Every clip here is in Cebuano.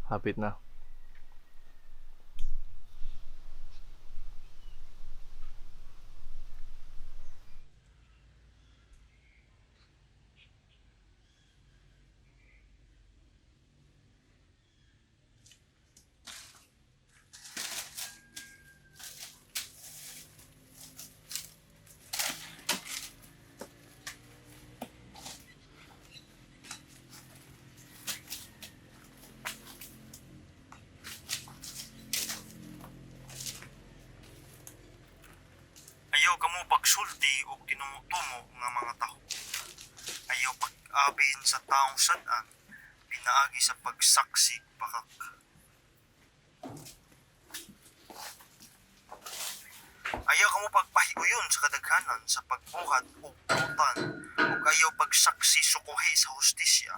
Hapit na. Ayaw kamo pagsulti og tinumo-tumo nga mga taho. Ayaw pag-abin sa taong sad-an pinaagi sa pagsaksig bakak. Ayaw kamo pagpahiguyon sa kadaghanan sa pagbuhat og butan ug ayaw pagsaksi sukuhi sa hustisya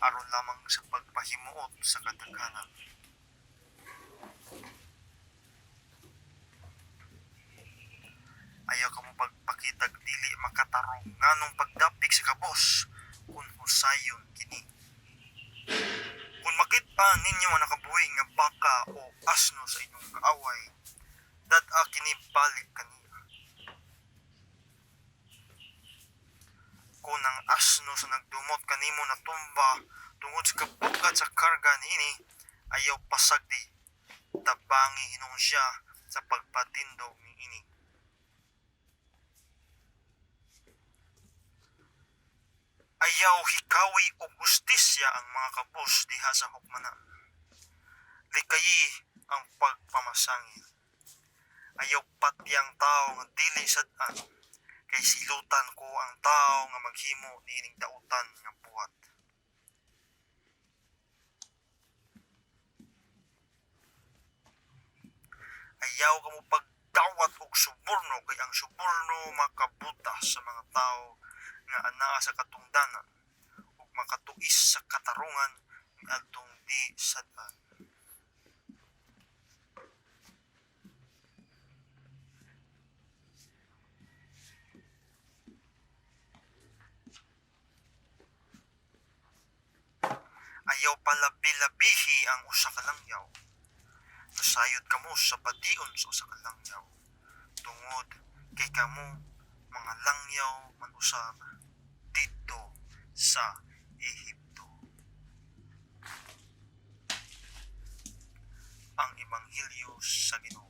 aron lamang sa pagpahimuot sa kadaghanan. Ayaw kamo pagpakitag dili makatarong nganong pagdapik sa kabos kun husayon kini. Kung makit-a ninyo ang nakabuhi nga baka o asno sa inyong kaaway, dad-a kini balik kaniya. Kung ang asno sa nagdumot kanimo natumba tungod sa kabugat sa karga niini, ayaw pasagdi, tabangi hinuon siya sa pagpatindog niini. Ayaw hikawi og hustisya ang mga kabos diha sa hukmanan. Likayi ang pagpamasangil. Ayaw patyang tawo nga dili sad-an, kay silutan ko ang tawo nga maghimo niining dautan nga buhat. Ayaw kamo pagdawat og suborno kay ang suborno makabuta sa mga tawo nga anaa sa katungdanan ug makatuis sa katarungan niadtong di sad-an. Ayaw palabi-labihi ang usa ka langyaw. Nasayod kamo sa badion sa usa ka langyaw, tungod kay kamo mga langyaw man usab didto sa Ehipto. Ang Ebanghelyo sa Ginoo.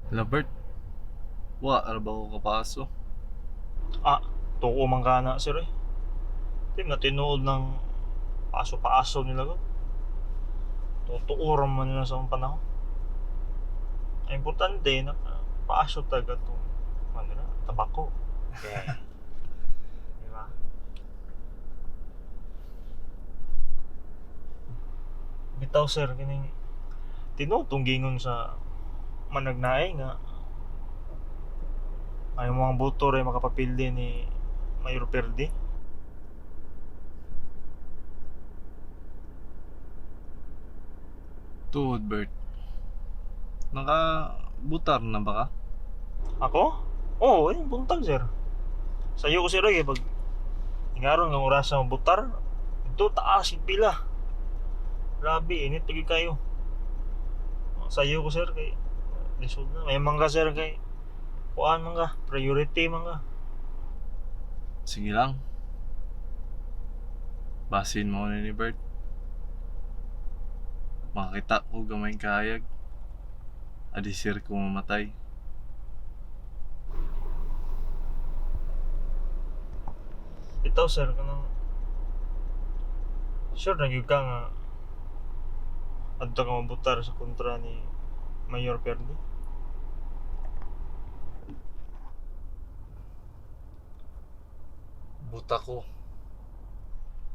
Hala Bert, wa ra ba ko kapaaso? Ah, tuko man ka na, sir eh. Di na tinuod ng paso-paso nila ko. Tutuuran man nila sa akong panahon. Ang importante, na paaso taga itong ano na, tabako. Okay. Di ba? Bitaw sir, kining tinuod tong gingon sa managnae nga ay mga buto rin makapapildi ni Mayor Perdi. Tuod Bert. Nakabutar na ba ka? Ako? Oo, oh, buntag sir. Sayo ko sir eh, pag ingaron ng oras sa butar, ito taas yung pila. Grabe, init pagi kayo. Sayo ko sir kay lisod na. May mangga sir kay kuan mangga, priority mangga. Sige lang. Basin mo ni Bert. Makakita ko gamay kahayag. Adi sir ko mamatay. Ito sir kanang sure na gyud ka nga adto ka mabutar sa kontra ni Mayor Perdi. Buta ko.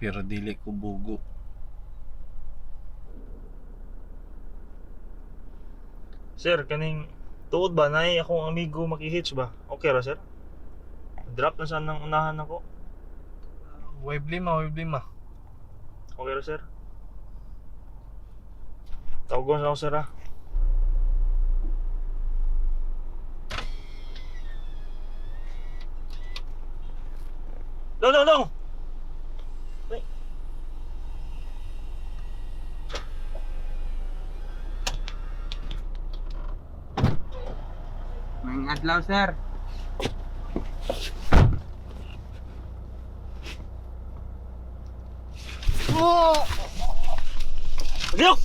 Pero dili ko bugo. Sir, kaning tuod ba nay akong amigo makihits ba? Okay ra sir? Drop na sana ng unahan ako. Way blima, way blima. Okay ra sir? Tawagon sa ako sir ah. No, no, no! Ay. May adlaw, sir. Ayok!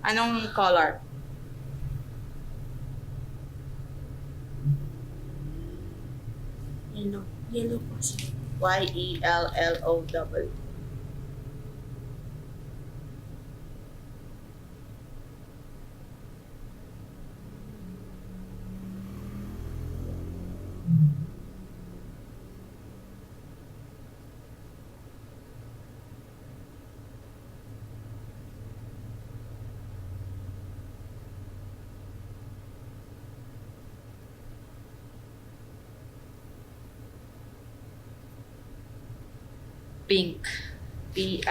Anong color? Yellow. Yellow po sir. Yellow. Pink. Pink.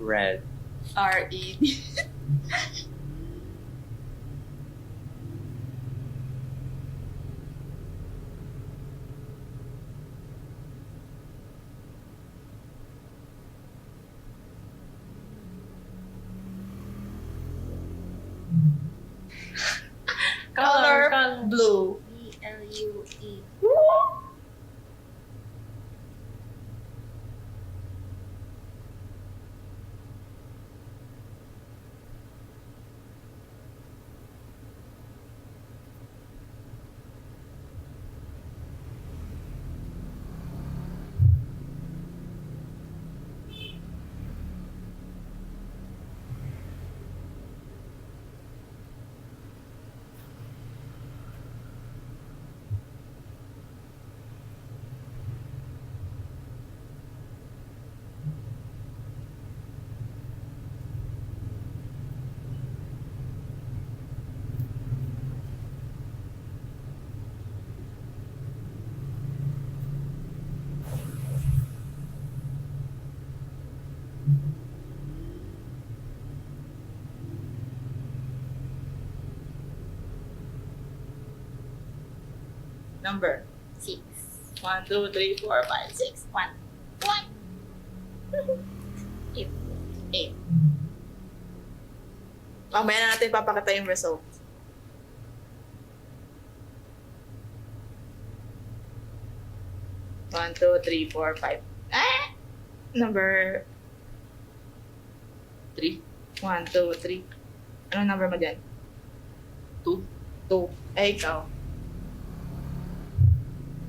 Red. R E D. Color blue. B-L-U-E. Number. 6. 1, 2, 3, 4, 5, 6. 1. 1. 8. 8. Mamaya na natin papakita yung result. One, two, three, four, five. Ah! Number 3. 1, 2, 3. Anong number mo dyan? 2. 2. Ay, ikaw.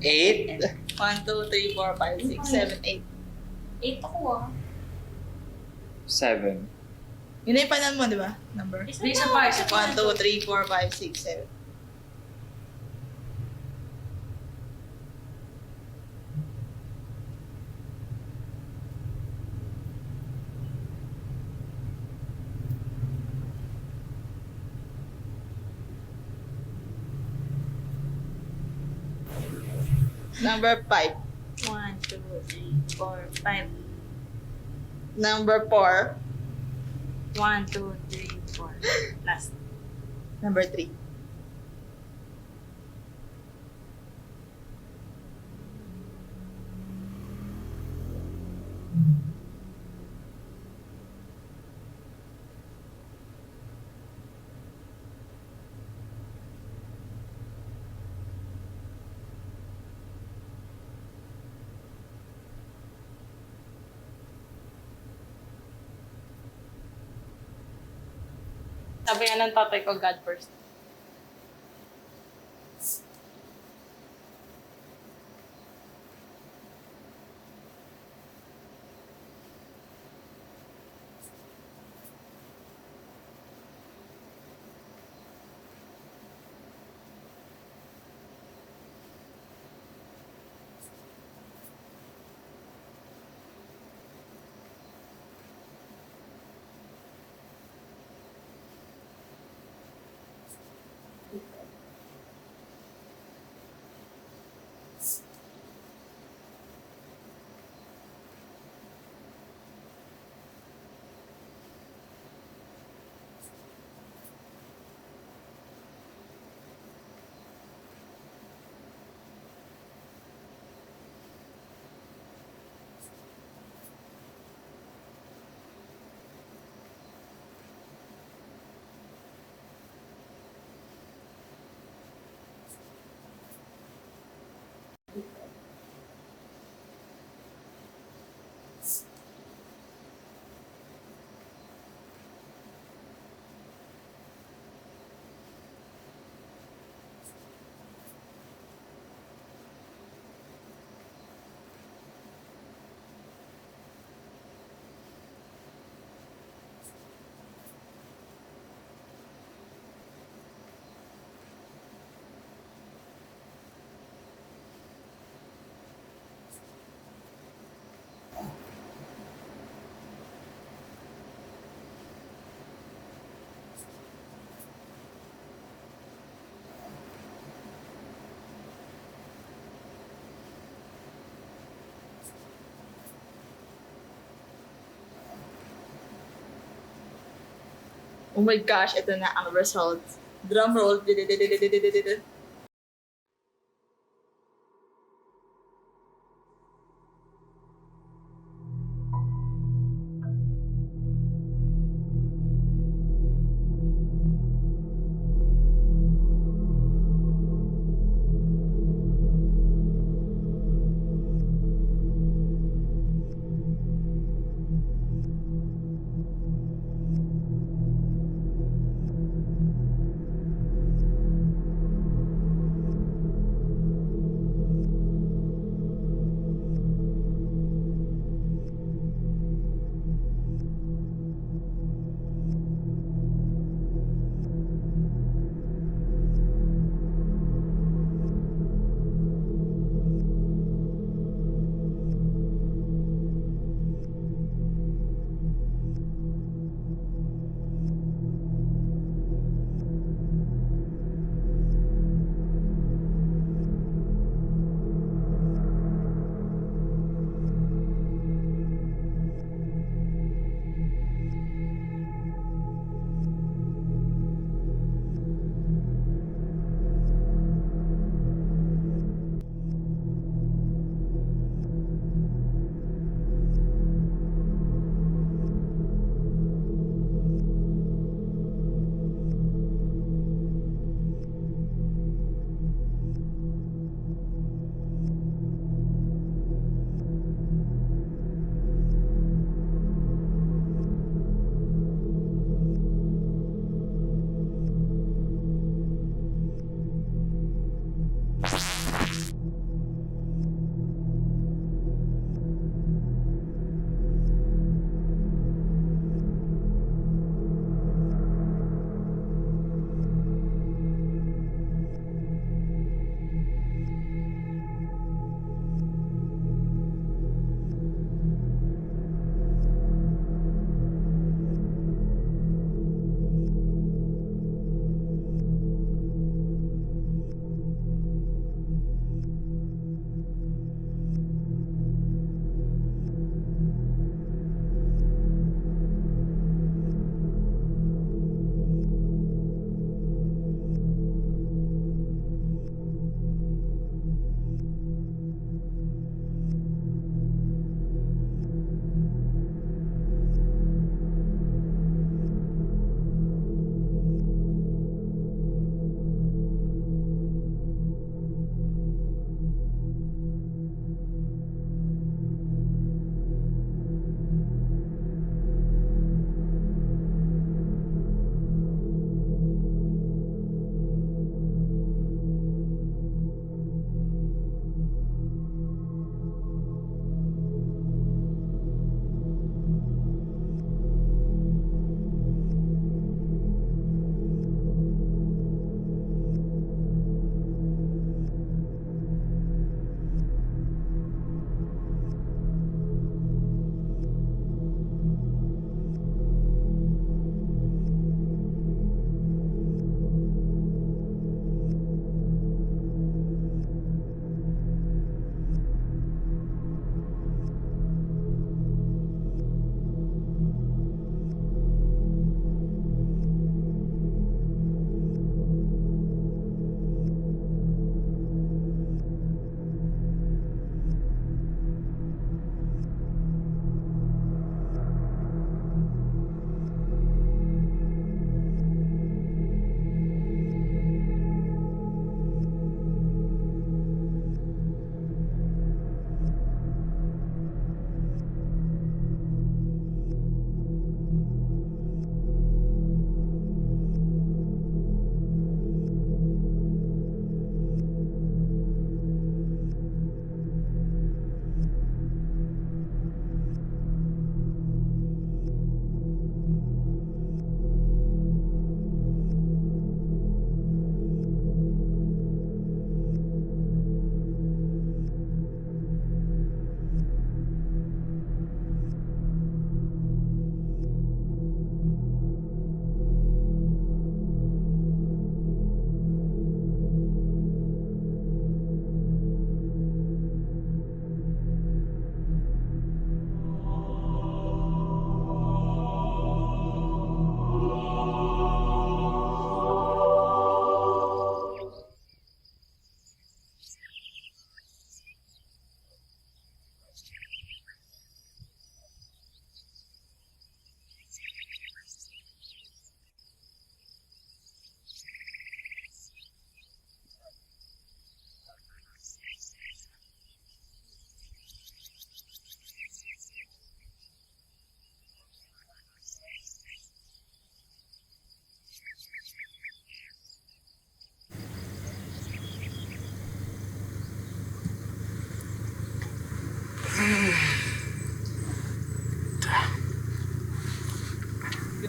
8. 1, 2, 3, 4, 5, 6, 7, 8. 8 ako ah. 7. Yun na yung panan mo, di ba? Number. Isa Isa pa, isa pa. 1, 2, 3, 4, 5, 6, 7. Number 5. 1, 2, 3, 4, 5. Number 4. 1, 2, 3, 4. Last. Number 3. Sabi nga ng tatay ko, God first. Oh my gosh, ito na ang results. Drum roll.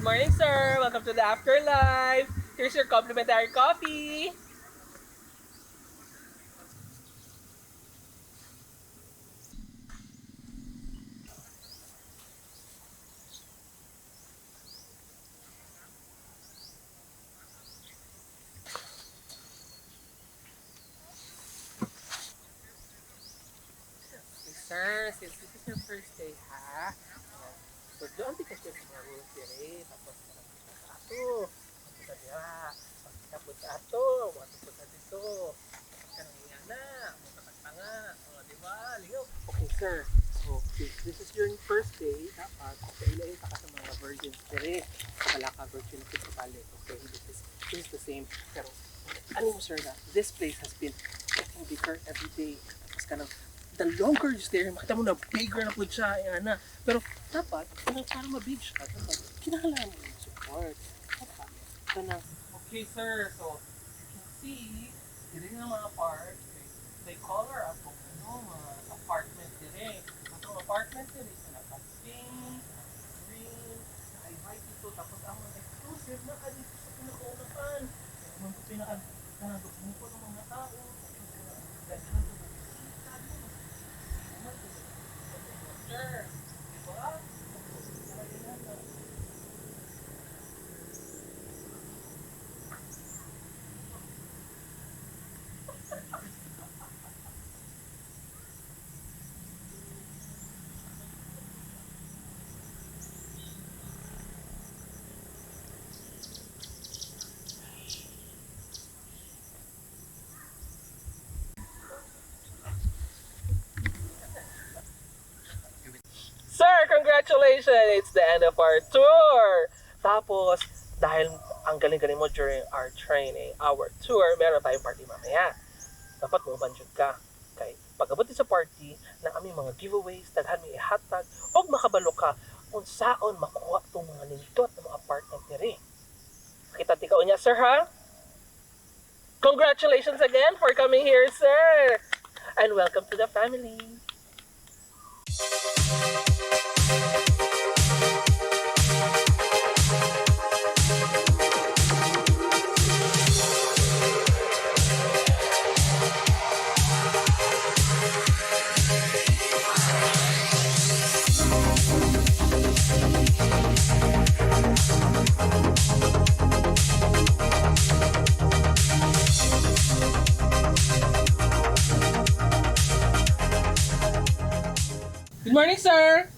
Good morning, sir. Welcome to the afterlife. Here's your complimentary coffee. Okay, sir, since this is your first day, ha? Ayan. So, doon di kasi sa mga rules dire. Tapos, kita sa ato. Tapos sa dira. Tapos sa ato. Tapos sa dito. Tapos ka nang ingana. Tapos sa tanga. O, di ba? Lingaw. Okay, sir. So, since this is your first day, dapat kailain pa ka sa mga virgins dire. Wala ka virgin sa kapalit. Okay, this is the same. Pero, ano mo, sir, na this place has been getting bigger every day. Tapos ka nang, the longer you stay here, makita mo na bigger na po siya, ayan na. Pero dapat, kanang para mabig siya, dapat, kinahanglan mo yung support. Dapat, kanang, okay sir, so, you can see, dire nga mga part, okay, they color atong ano, mga apartment dire. Atong apartment dire, sa naka-pink, green, naka-white dito, tapos ang mga exclusive na dito sa pinakaunahan. Kaya naman po pinaka, kanang ng mga tao, daghan po mga bisita, sir, di ba? Sir, congratulations! It's the end of our tour! Tapos, dahil ang galing-galing mo during our training, our tour, meron tayong party mamaya. Dapat mo banjud ka. Kay pag-abot sa party, na aming mga giveaways, daghan may ihatag, og makabalo ka unsaon makuha tong mga nindot na mga apartment diri. Kita ti ka unya, sir, ha? Congratulations again for coming here, sir! And welcome to the family! Good morning, sir!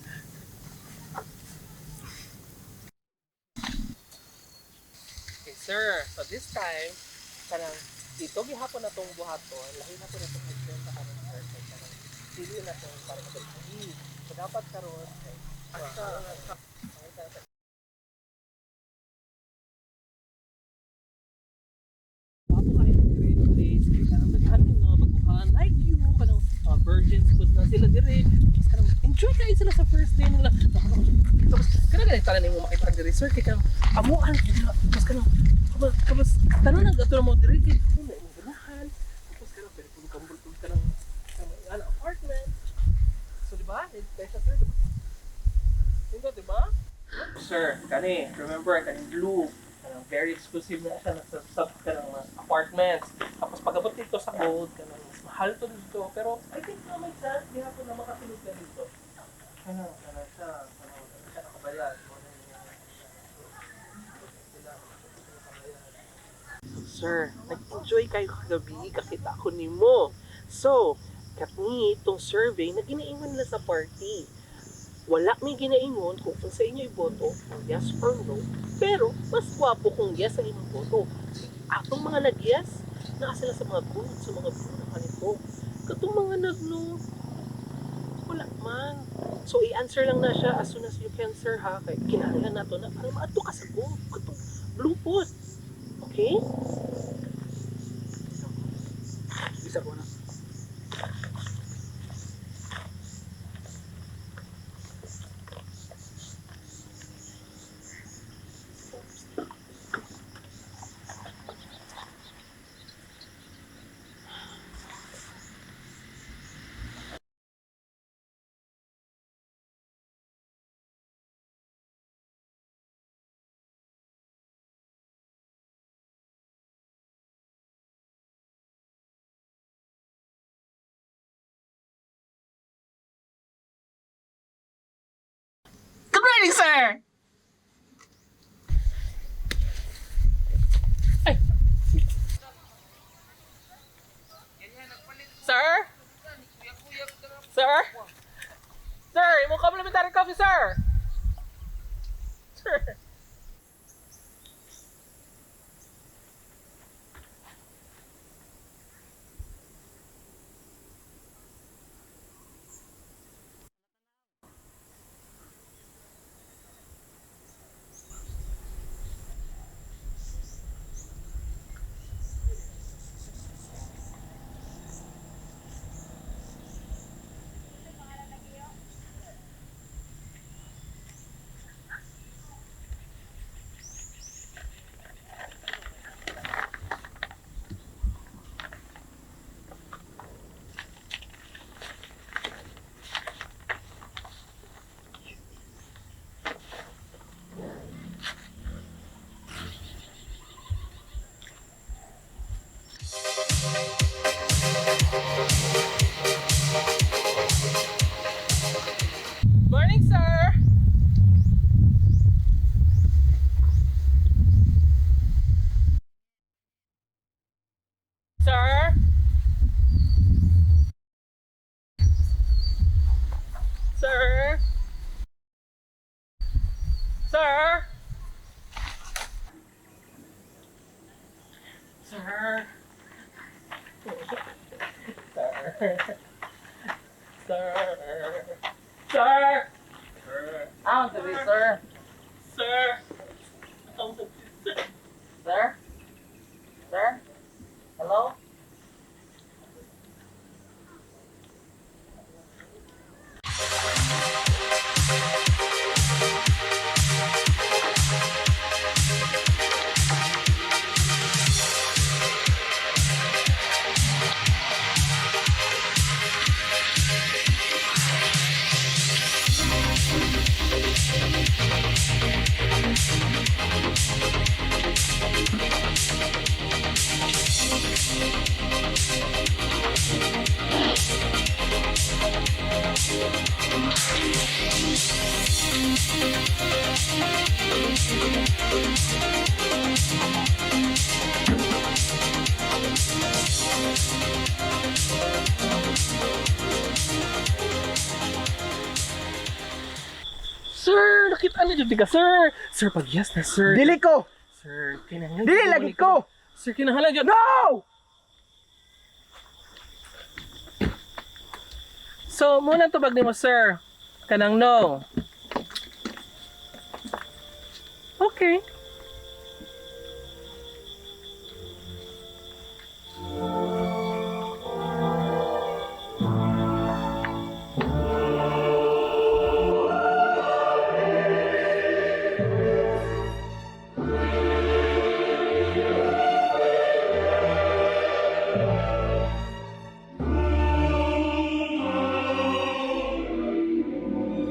Okay, sir. So this time, kanang dito gihapon na tong buhaton, lahi na po na tong agenda karon, sir. Kay kanang dili na tong para madali. So dapat karon kay Wapo kayo ng great place, kay kanang daghan yung mga baguhan like you, kanang mga virgins pud na sila dire. Tapos kanang enjoy kayo sila sa first day nila. Tapos kanang ganit tanan nimo makita diri, sir, kay kanang amuan gyud nila. Tapos kanang kabas tanan nag ato mo diri kay una imong ganahan. Tapos kanang pwede pud kambol pud kanang kanang ano, apartment. So di ba? Best sir, di ba? Nindot, di ba? Sir, kani, remember, kani blue, kanang very exclusive na siya, nasa sub kanang mga apartments. Tapos pag-abot dito sa gold, kanang mas mahal to dito. Pero I think na may chance, di hapon na makasulod ka dito. Kanang, kanang siya, kanang siya nakabayad. Mo na yun, sila, nakabayad. So, sir, nag-enjoy kayo kagabi, kakita ko nimo. So, katni itong survey na ginaingon nila sa party. Wala may ginaingon kung sa inyo iboto, kung yes or no, pero mas gwapo kung yes ang inyong boto. Atong mga nag-yes, naa sila sa mga gold, sa mga blue na kanito. Katong mga nag-no, wala man. So, i-answer lang na siya as soon as you can, sir, ha? Kay kinahanglan nato na para maadto ka sa gold, katong blue pod. Okay? Isa ko na. Morning, sir! Ay! Sir? Sir? Sir, imong complimentary coffee, sir! Sir! Morning, sir! Sir? Sir? Sir? Sir? Sir? Sir? Sir? I want to be sir. Sir? Sir? Sir? Sir? Hello? Sir, nakita na dyan ka, sir. Sir, pag yes na, sir. Dili ko! Sir, kinahanglan. Dili lagi ko! Sir, kinahanglan dyan. No! So, muna tubag nimo, sir. Kanang no. Okay.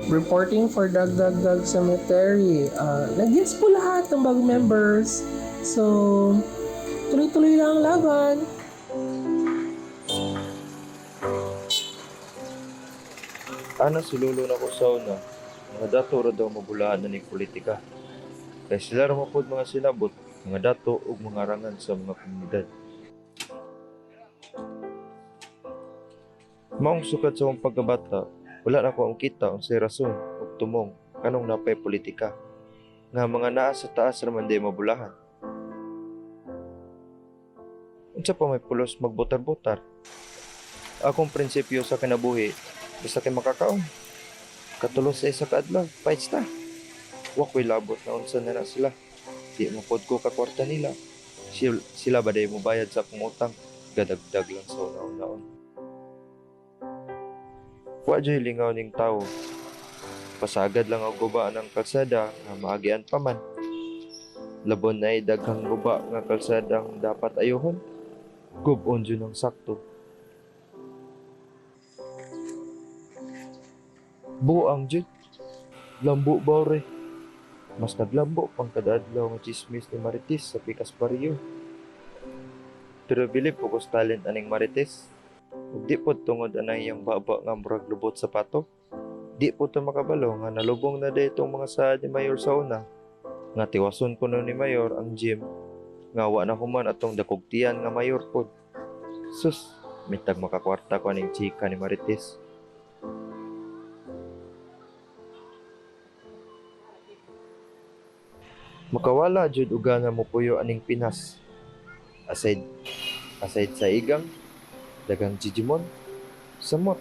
Reporting for Dagdag Dag Cemetery. Nag-yes po lahat ng bagong members. So, tuloy-tuloy lang ang laban. Ana si Lolo na ko sa una, mga dato ra daw mabulaan na ni politika. Kay sila ra mapud mga sinabot, mga dato ug mga arangan sa mga komunidad. Maong sukad sa akong pagkabata, wala na ko ang kita unsay rason ug tumong kanong napay politika. Nga mga naa sa taas ra man day mabulahan. Unsa pa may pulos magbotar-botar? Akong prinsipyo sa kinabuhi, basta kay makakaon. Katulo sa isa ka adlaw, fights ta. Wa ko'y labot na unsa na na sila. Di mo pod ko kakwarta nila. Sila ba day mo bayad sa akong utang? Gadagdag lang sa una-unaon. Wa joy lingaw ning tawo. Pasagad lang ang guba ng kalsada nga maagian pa man. Labon na ay daghang guba nga kalsadang dapat ayuhon. Gubon jud ang sakto. Buang jud. Lambo ba re? Mas naglambo pang kada adlaw nga chismis ni Marites sa Pikas Barrio. Pero bilib po ko sa talent aning Marites. Ug di pod tungod anay iyang baba nga murag lubot sa pato. Di po ta makabalo nga nalubong na day itong mga saad ni Mayor sa una. Nga tiwason ko ni Mayor ang gym. Nga wa na human atong dakugtian nga Mayor pod. Sus, mitag makakwarta ko aning chika ni Marites. Makawala jud og gana mopuyo aning Pinas. Aside sa igang, dagang jijimon, samot,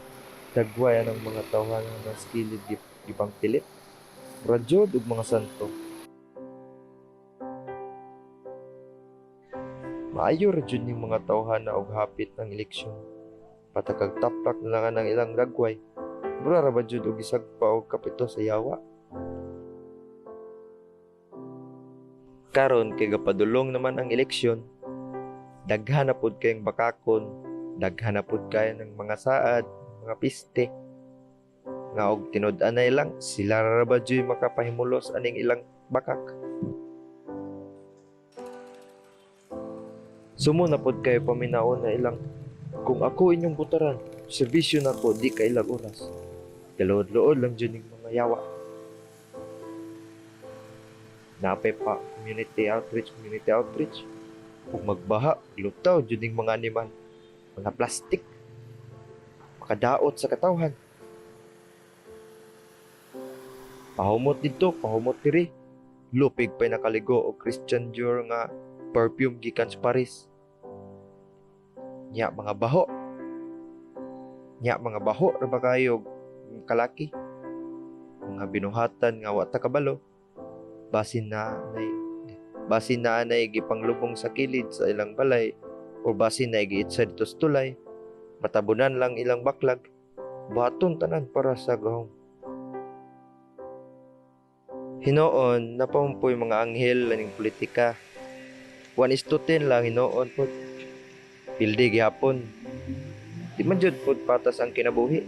dagway anang mga tawhana nga skilid gipang pilit. Radyod ug mga santo. Maayo ra jud ning mga tawhana og hapit ng eleksyon. Patakag taplak na lang ang ilang dagway. Mura ra ba jud og isagpa og kapito sa yawa? Karon kay gapadulong naman ang eleksyon, daghan na pud kayong bakakon, daghan na pud kayo ng mga saad, mga piste. Nga og tinud-anay lang, sila ra ba juy makapahimulos aning ilang bakak. Sumo na pod kayo paminaon na ilang, kung ako inyong butaran, serbisyo na ko, di ka ilang oras. Galood-lood lang jud ning mga yawa. Napay pa community outreach, community outreach. Ug magbaha, glutaw jud ning mga animal. Mga plastic. Makadaot sa katawhan. Pahumot didto, pahumot diri. Lupig pa'y nakaligo og Christian Dior nga perfume gikan sa Paris. Nya mga baho. Nya mga baho ra ba kayo kalaki? Mga binuhatan nga wa ta kabalo. Basin na anay gipanglubong sa kilid sa ilang balay o basin na giitsa dito sa tulay. Matabunan lang ilang baklag. Buhaton tanan para sa gahom. Hinoon, napamumpoy mga anghel aning politika. 1:10 lang hinoon pod. Pildi gihapon. Di man jud pod patas ang kinabuhi.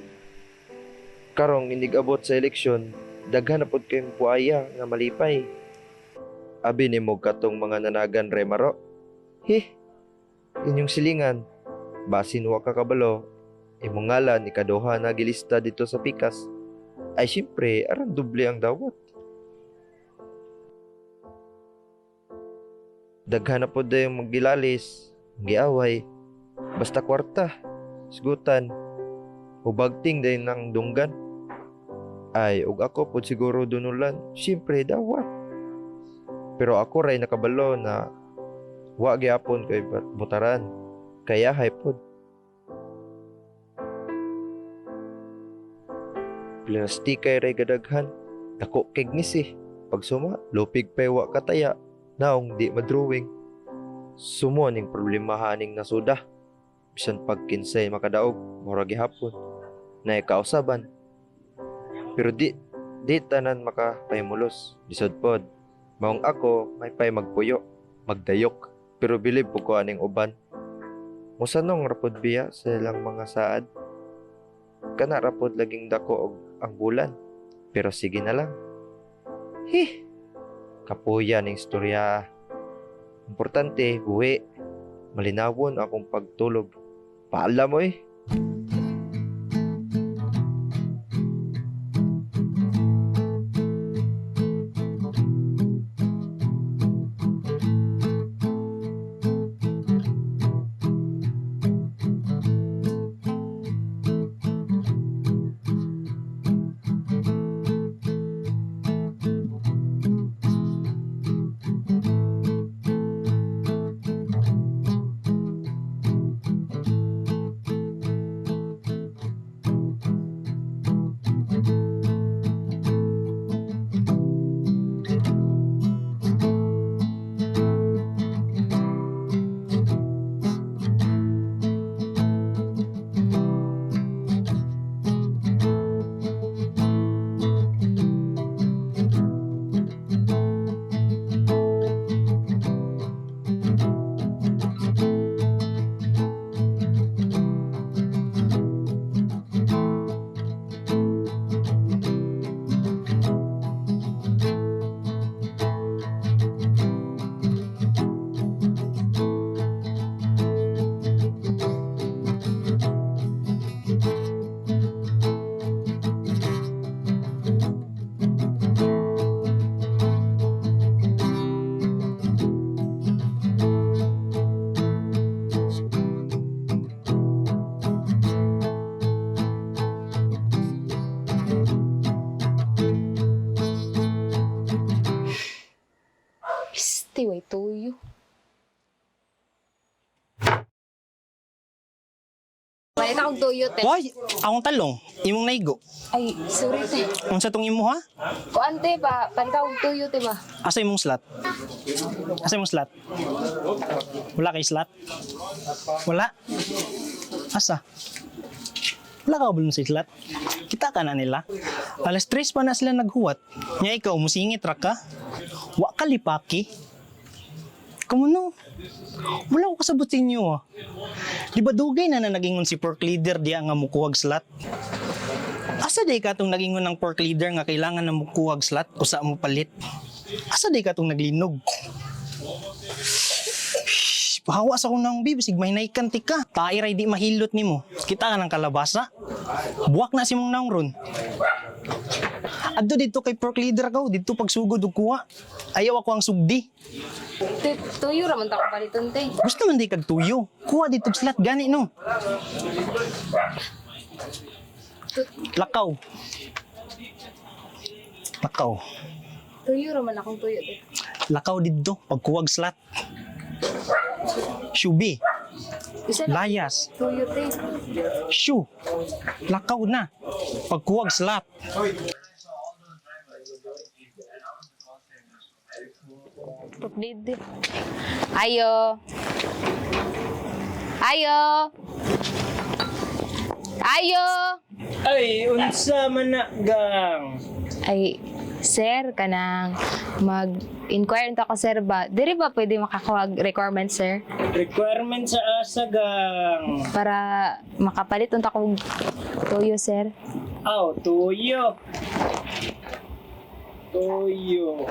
Karong inig-abot sa eleksyon, daghan na pod kayong buaya nga malipay. Abi nimo katong mga nanagan remaro. Hih, inyong silingan. Basin wa ka kabalo, imong ngalan ikaduha na gilista dito sa pikas. Ay siyempre, aran doble ang dawat. Daghan na pod dayong maggilalis, giaway. Basta kwarta, sgutan, ubagting dayon ng dunggan. Ay, ug ako pod siguro dunulan, siyempre dawat. Pero ako ray nakabalo na wa gyapon kay butaran. Kaya hay pod. Plastikay ray gadaghan, dako kay ngisi. Pagsuma, lupig pay wa kataya, naong di madrawing. Sumo ning problema aning nasuda. Bisan pag kinsay makadaog, mura gihapon. Naay kausaban. Pero di tanan makapahimulos. Lisod pod. Maong ako, may pay magpuyo, magdayok. Pero bilib po ko aning uban. Musanong rapod biya sa ilang mga saad. Kana rapod laging dako og ang bulan. Pero sige na lang. Hih! Kapuya ning istorya. Importante, buhi. Malinawon akong pagtulog. Paalam oy. Ti way tuyo. Palit akong tuyo, te. Hoy, akong talong, imong naigo. Ay, sorry, te. Unsa tong imo ha? Kuan, te, ba? Palit akong tuyo, te ba? Asa imong slot? Asa imong slot? Wala kay slot? Wala? Asa? Wala ka ba sa slot? Kita ka na nila. Alas 3 pa na sila naghuwat. Nya ikaw, musingit ra ka. Wa ka lipaki. Kumuno? Wala ko kasabot sa inyo ah. Di ba dugay na na nagingon si pork leader diya nga mukuhag slot? Asa day ka tong nagingon ng pork leader nga kailangan na mukuhag slot usa mo palit? Asa day ka tong naglinog? Shhh, Pahawa sa kong nang bibisig, may naikanti ka. Tairay di mahilot nimo. Kita ka ng kalabasa. Buwak na si mong naong ron. Adto dito kay pork leader ka, oh. Dito pagsugod og kuha. Ayaw ako ang sugdi. Te, tuyo ra man ta ko paliton, te. Gusto man di kag tuyo. Kuha dito og slot gani no. Lakaw. Lakaw. Tuyo ra man akong tuyo, te. Lakaw didto pagkuwag slot. Shubi, Isa lang layas, tuyo, te. shu. Lakaw na. Pagkuwag slot. Didi. Ayo. Ayo. Ayo. Ay, unsa man na gang. Ay, sir, kanang mag-inquire unta ko, sir, ba? Diri ba pwede makakuha og requirement, sir? Requirement sa asa gang. Para makapalit unta ko og tuyo, sir. Aw, tuyo. Tuyo.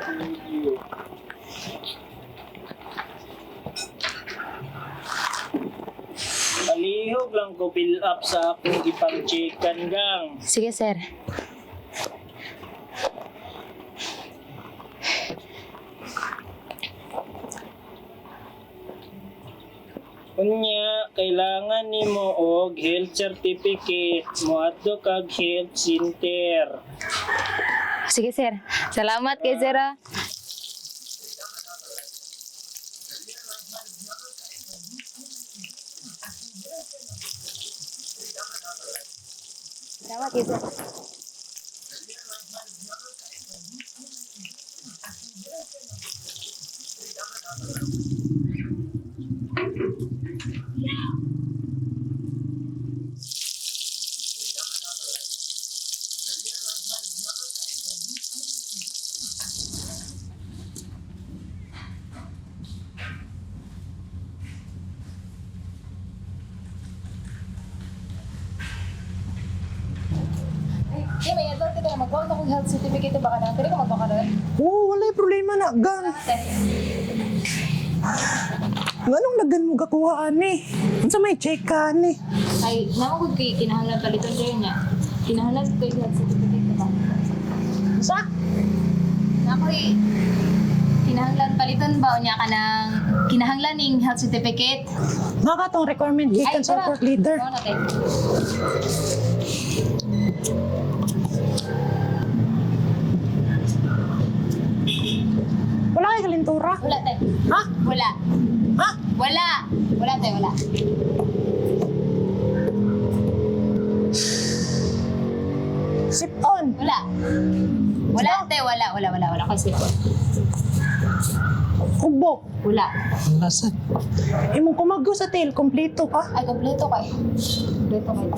Tuyo. Palihog lang ko fill up sa akong ipang-checkan gang. Sige, sir. Unya, kailangan nimo og health certificate. Moadto kag health center. Sige, sir. Salamat kay sir, ah. Salamat kay sir. Ay, may advance ka na magkuha akong health certificate baka na. Pwede ka magkuha ron? Oo, wala problema na, gang. Nganong lagan mo gakuha ani? Unsa may check ka ani? Ay, naman kay kinahanglan paliton kayo niya. Kinahanglan ko yung health certificate ka ba? Sa? Nakoy, kinahanglan paliton ba o niya ka ng kinahanglan ning health certificate? Nga tong requirement gikan sa tara. pork leader. Oo na, te. Wala kay kalintura. Wala, te. Ha? Wala. Ha? Wala. Wala, te, wala. Sip on. Wala. Wala, te, wala. Wala, wala, wala. Kasi Kubo. wala. Wala sad. Imong kumago sa tail, kompleto ka. Ay, kompleto kay. Kompleto kay.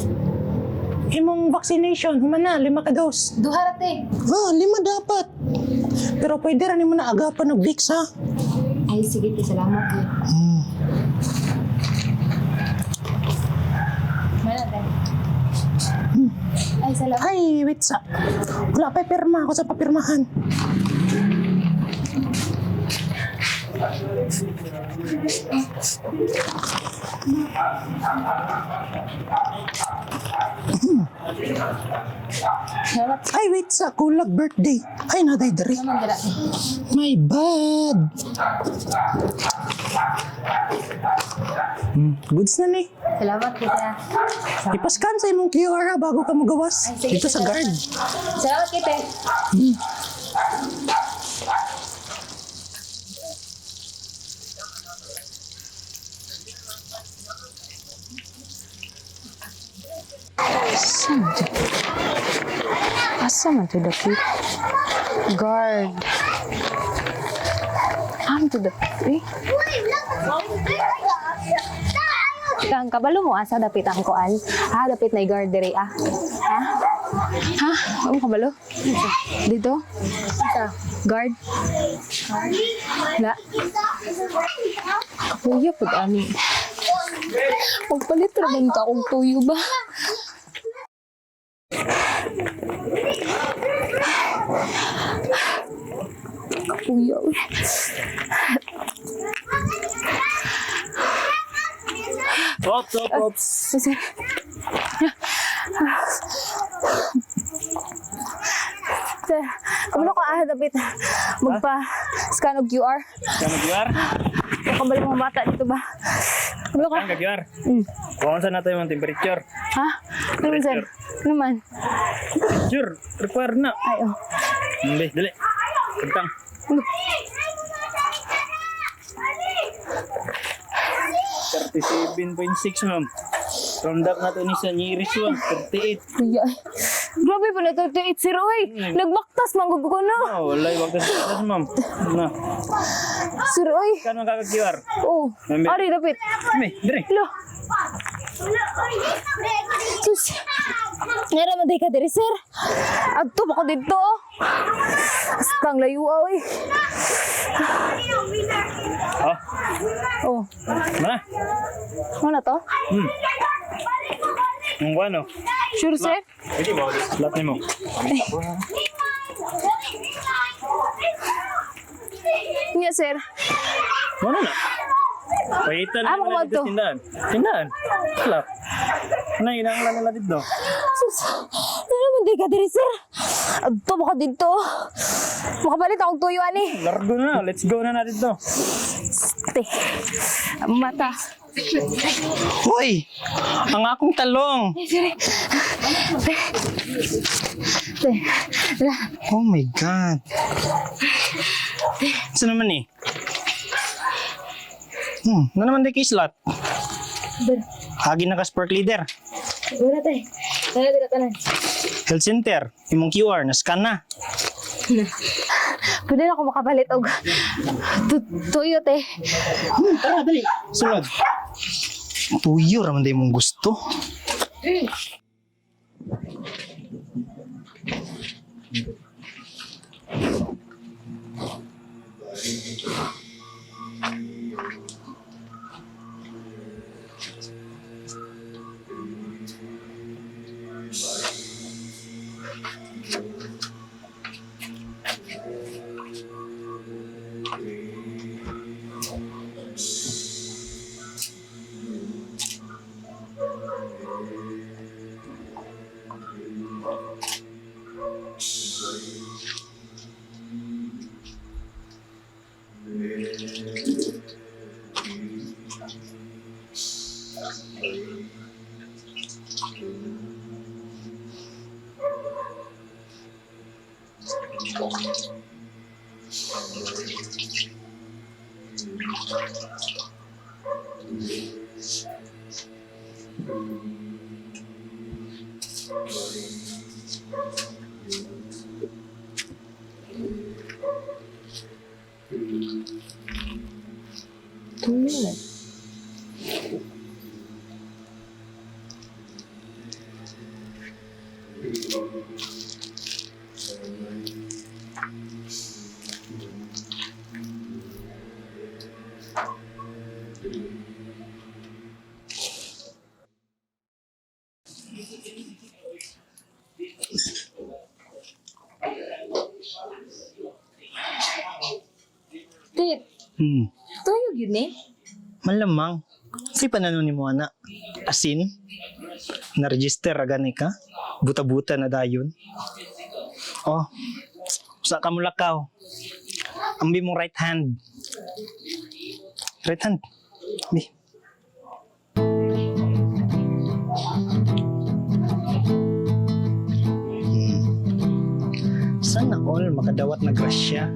Imong vaccination, humana, 5 ka dose. Duha ra, te. Ah, 5 dapat. Pero pwede ra nimo na agapan og Vicks ha. Ay, sige, te. Salamat, te. Mana, te? Ay, salamat. Ay, wait sa. Wala pa pirma ako sa papirmahan. Salamat. Ay, wait sa kulag birthday. Ay, naday diri. Naman dira. My bad. Goods na ni. Salamat, kita. Ipaskan sa imong QR ha, bago ka magawas. Ay, sige, Dito sa salamat. guard. Salamat, kita. Asa man to? Asa man to dapit? Guard. Am to dapit eh. Kang kabalo mo asa dapit ang kuan? Ah, dapit na guard dire ah. Ha? Ha? Ano kabalo? Dito? Guard? La. Kapuya pag ani. Magpalit ra man ka akong tuyo ba? Kapuya. Uy. Ops, ops, ops. Sir. Sir, kabalo ka ah, dapit. Magpa-scan og QR. Scan og QR? Kabalo mga bata dito ba? Kabalo ka? Scan og QR? Kung saan natin yung temperature. Ha? Ano man, sir? Ano man? Sure, require na. Ay, oh. Hindi, dali. Kantang. 37.6, ma'am. Round up natin ni sa nearest one, 38. Kuya. Grabe pala ito, 38-0 eh. Nagmaktas, manggug ko na. Oh, wala, wag ka sa ma'am. Na. Sir, oy. Scan man kag QR. Oh. Ma'am, Ari, dapit. May, dire. Lo. Sus. Ngara man day ka diri, sir. Adto pa ko didto. oh. Astang layo oy. Oh, Oh, mana? ano na to? Ang buwan, oh. Sure, sir? Slot nimo. Nya, sir. Mana na? Pahitan Ah, na nila dito makuha to. sa tindahan. Tindahan? Wala. Ano, inanglan nila dito. Sus. Ngara man day ka diri, sir. Adto pa ko didto. Makapalit akong tuyo ani. Largo na, let's go na na dito. Te. Mata. Hoy! Ang akong talong! Te. La. Oh my God! Saan naman eh? Na naman di kay slot. Ber. Hagi na ka spark leader. Wala te. Wala dira tanan. Health center, imong QR, na-scan na. Pwede na ako makapalit og tuyo te. Tara, dali. Sunod. Tuyo raman day mong gusto. Tuyo. Te, tuyo gyud ni. Malamang. Kasi panano ni mo, ana. Asin? Na-register ra gani ka? Buta-buta na dayon. Oh. Usa ka mulakaw. Ambi mong right hand. Right hand. Ambi. Sana all makadawat na grasya.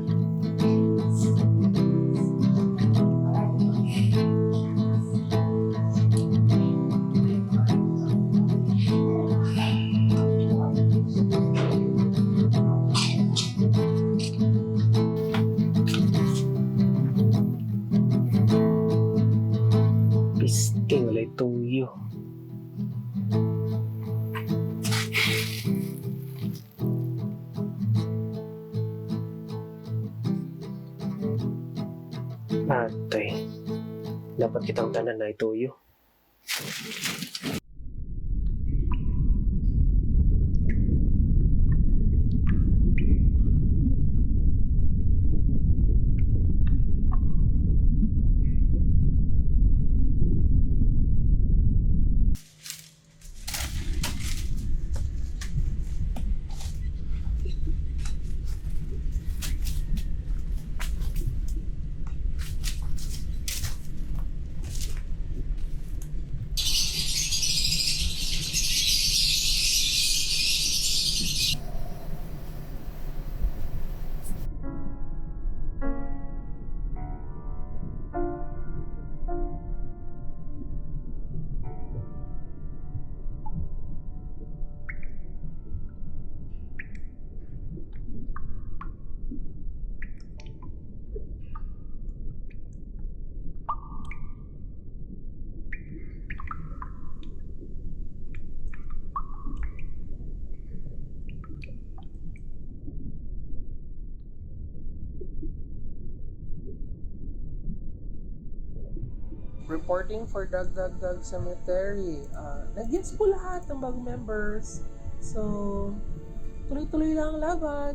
Dapat kitang tanan na ituyo. Reporting for Dagdag Dag Cemetery. Nag-guess po lahat ng bagong members. So, tuloy-tuloy lang ang laban.